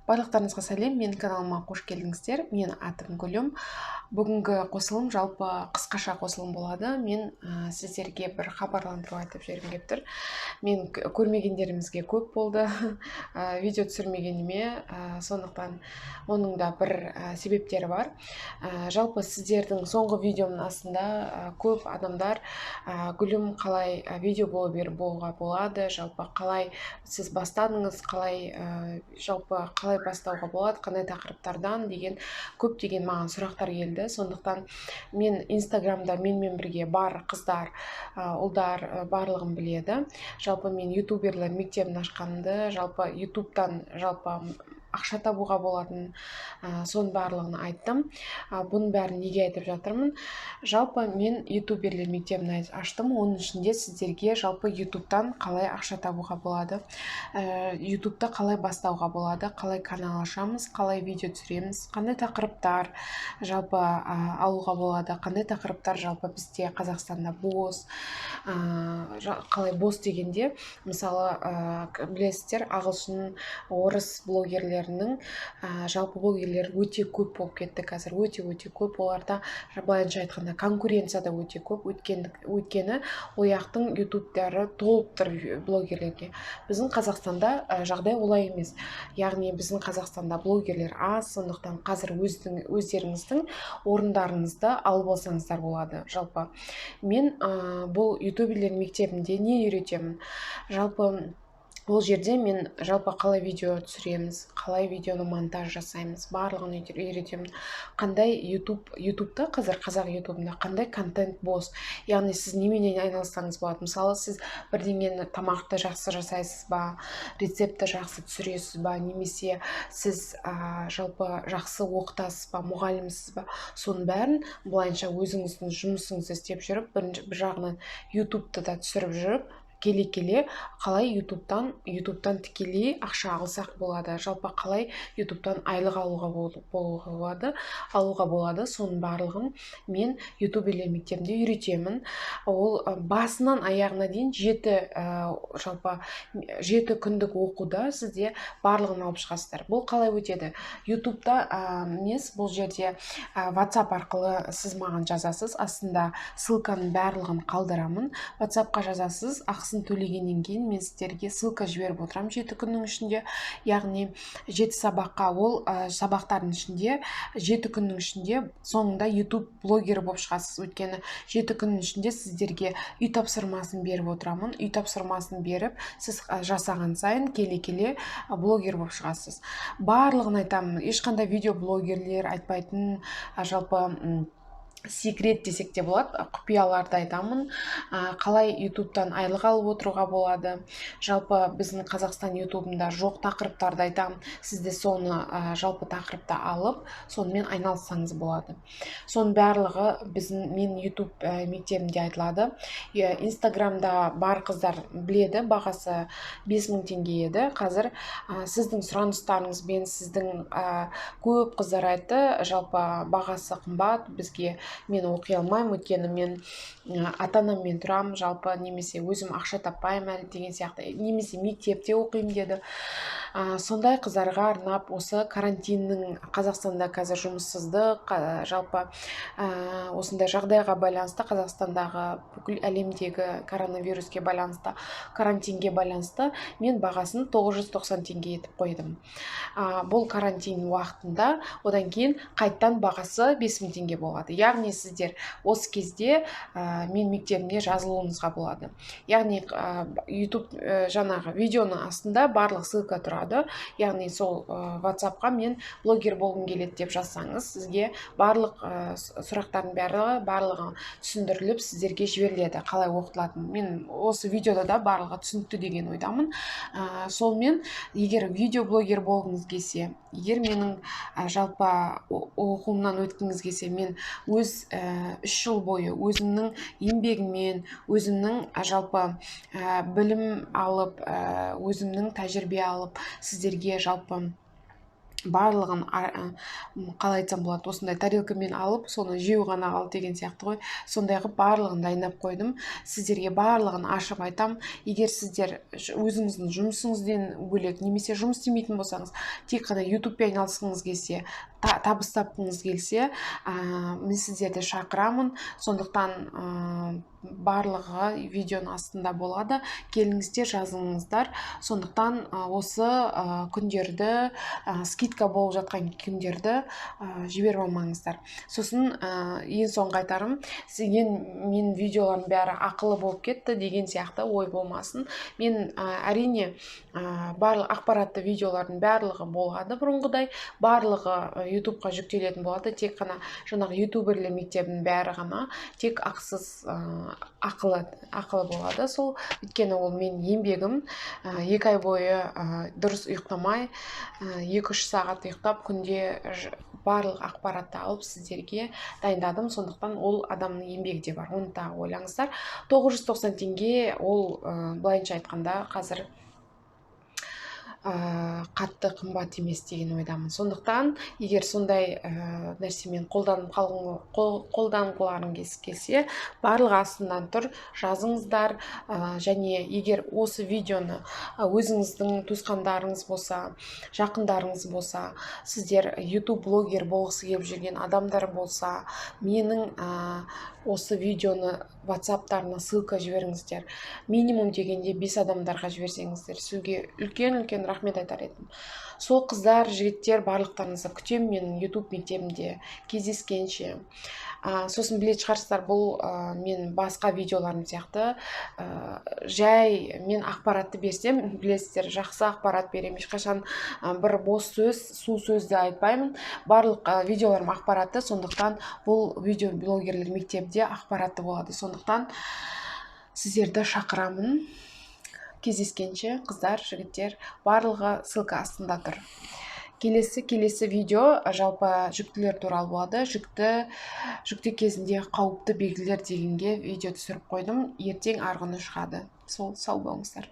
Барлықтарыңызға сәлем! Менің каналыма қош келдіңіздер! Менің атым Гүлім. Бүгінгі қосылым жалпы қысқаша қосылым болады. Мен сіздерге бір хабарландыру айтып жібергім келіп тұр. Мен көрмегендерімізге көп болды, видео түсірмегеніме, сондықтан оның да бір себептері бар. Жалпы сіздердің соңғы видеомның астында көп адамдар: «Гүлім, қалай видео блогер болуға болады? Жалпы қалай сіз бастадыңыз? Қалай, жалпы қалай бастауға болады? Қандай тақырыптардан?» деген көптеген маған сұрақтар келді. Сондықтан мен Инстаграмда менімен бірге бар қыздар, ұлдар, барлығын біледі. Жалпы мен ютуберлер мектебін ашқанымды, жалпы Ютубтан жалпы ақша табуға болатынын, соның барлығын айттым. Бұның бәрін неге айтып жатырмын? Жалпы мен ютуберлер мектебін аштым. Оның ішінде сіздерге жалпы Ютубтан қалай ақша табуға болады, Ютубты қалай бастауға болады, қалай канал ашамыз, қалай видео түсіреміз, қандай тақырыптар жалпы алуға болады, қандай тақырыптар жалпы бізде Қазақстанда бос. Қалай бос дегенде, мысалы, білесіздер, ағылшын, орыс блогерлерінің, жалпы блогерлер өте көп болып кетті қазір, өте өте көп. Оларда, былайынша айтқанда, конкуренция да өте көп, өйткені ол жақтың Ютубтары толып тұр блогерлерге. Біздің Қазақстанда жағдай олай емес, яғни біздің Қазақстанда блогерлер аз. Сондықтан қазір өздеріңіздің орындарыңызды алып алсаңыздар болады. Жалпы мен бұл ютуберлер мектебінде не үйретемін? Жалпы ол жерде мен жалпы қалай видео түсіреміз, қалай видеоны монтаж жасаймыз, барлығын үйретемін. Қандай Ютубта, қазір қазақ Ютубында қандай контент бос, яғни сіз неменен айналыссаңыз болады. Мысалы, сіз бірдеңені, тамақты жақсы жасайсыз ба, рецептті жақсы түсіресіз ба, немесе сіз жалпы жақсы оқытасыз ба, мұғалімсіз ба, соның бәрін былайынша өзіңіздің жұмысыңызды істеп жүріп, бір жағынан Ютубты да түсіріп жүріп, келе келе қалай Ютубтан тікелей ақша алсақ болады, жалпы қалай Ютубтан айлық алуға болады, соның барлығын мен ютуберлер мектебінде үйретемін. Ол басынан аяғына дейін 7, жалпы 7 күндік оқуда сізде барлығын алып шығасыздар. Бұл қалай өтеді? Ютубта емес, бұл жерде WhatsApp арқылы сіз маған жазасыз. Астында ссылканың барлығын қалдырамын. WhatsAppқа жазасыз, ақысын төлегеннен кейін мен сіздерге ссылка жіберіп отырамын 7 күннің ішінде, яғни жеті сабаққа. Ол сабақтардың ішінде, 7 күннің ішінде соңында YouTube блогері болып шығасыз, өйткені 7 күннің ішінде сіздерге үй тапсырмасын беріп отырамын. Үй тапсырмасын беріп, сіз жасаған сайын келе келе блогер болып шығасыз. Барлығын айтамын, ешқандай видеоблогерлер айтпайтын жалпы секрет десек те болады, құпияларды айтамын. Қалай Ютубтан айлық алып отыруға болады, жалпы біздің Қазақстан Ютубында жоқ тақырыптарды айтамын. Сіз де соны, жалпы тақырыпты алып, сонымен айналыссаңыз болады. Соның барлығы біздің, мен Ютуб мектебімде айтылады. Инстаграмда бар қыздар біледі, бағасы 5000 теңге еді. Қазір сіздің сұраныстарыңызбен, сіздің, көп қыздар айтты, жалпы бағасы қымбат бізге, мен оқи алмаймын, өйткені мен ата анаммен тұрамын жалпы, немесе өзім ақша таппаймын әлі деген сияқты, немесе мектепте оқимын деді. Сондай қыздарға арнап, осы карантиннің, Қазақстанда қазір жұмыссыздық, жалпы осындай жағдайға байланысты, Қазақстандағы, бүкіл әлемдегі коронавируске байланысты, карантинге байланысты мен бағасын 990 теңге етіп қойдым. Бұл карантин уақытында. Одан кейін қайттан бағасы 5000 теңге болады. Яғни сіздер осы кезде мен мектебімде жазылуыңызға болады. Яғни YouTube, жаңағы видеоның астында барлық ссылка тұрады. Яғни сол WhatsAppқа «Мен блогер болғым келеді» деп жазсаңыз, сізге барлық сұрақтардың барлығы түсіндіріліп, сіздерге жіберіледі, қалай оқытылатынын. Мен осы видеода да барлығы түсінікті деген ойдамын. Сонымен, егер видеоблогер болғыңыз келсе, егер менің жалпы оқуымнан өткіңіз келсе, мен өз 3 жыл бойы өзімнің еңбегіммен, өзімнің жалпы білім алып, өзімнің тәжірибе алып, сіздерге жалпы Барлығын, қалай айтсам болады, осындай тарелкамен алып, соны жеу ғана қалды деген сияқты ғой. Сондай қылып барлығын дайындап қойдым. Сіздерге барлығын ашып айтам. Егер сіздер өзіңіздің жұмысыңыздан бөлек немесе жұмыс істемейтін болсаңыз, тек қана ютубпен айналысқыңыз келсе, табыс тапқыңыз келсе, мен сіздерді шақырамын. Сондықтан барлығы видеоның астында болады, келіңіздер, жазыңыздар. Сондықтан осы күндерді, скидка болып жатқан күндерді жіберіп алмаңыздар. Сосын ең соңғы айтарым, ең менің видеоларым бәрі ақылы болып кетті деген сияқты ой болмасын. Мен әрине, барлық ақпаратты видеолардың барлығы болады бұрынғыдай, барлығы ютубқа жүктелетін болады. Тек қана жаңағы ютуберлер мектебінің бәрі ғана тек ақсыз, ақылы болады сол. Өйткені ол менің еңбегім. 2 ай бойы дұрыс ұйықтамай, 2-3 сағат ұйықтап күнде, барлық ақпаратты алып, сіздерге дайындадым. Сондықтан ол адамның еңбегі де бар, оны тағы ойлаңыздар. 990 теңге ол, былайынша айтқанда, қазір қатты қымбат емес деген ойдамын. Сондықтан егер сондай нәрсемен қолданғыларың келсе, барлығы астынан тұр, жазыңыздар. Және егер осы видеоны өзіңіздің туысқандарыңыз болса, жақындарыңыз болса, сіздер YouTube блогер болғысы келіп жүрген адамдар болса, менің осы видеоны ватсаптарына ссылка жіберіңіздер. Минимум дегенде бес адамдарға жіберсеңіздер, сізге үлкен үлкен рахмет айтар едім. Сол, қыздар, жігіттер, барлықтарыңызды күтемін менің YouTube мектебімде. Кездескенше! Сосын білетін шығарсыздар, бұл мен басқа видеоларым сияқты жай мен ақпаратты берсем, білесіздер, жақсы ақпарат беремін. Ешқашан бір бос сөз, су сөзді айтпаймын. Барлық видеоларым ақпаратты. Сондықтан бұл видео блогерлер мектебі ақпаратты болады. Сондықтан сіздерді шақырамын. Кездескенше, қыздар, жігіттер! Барлығы ссылка астында тұр. Келесі видео жалпы жүктілер туралы болады. Жүкті кезінде қауіпті белгілер дегенге видео түсіріп қойдым. Ертең, арғы күні шығады. Сол, сау болыңыздар!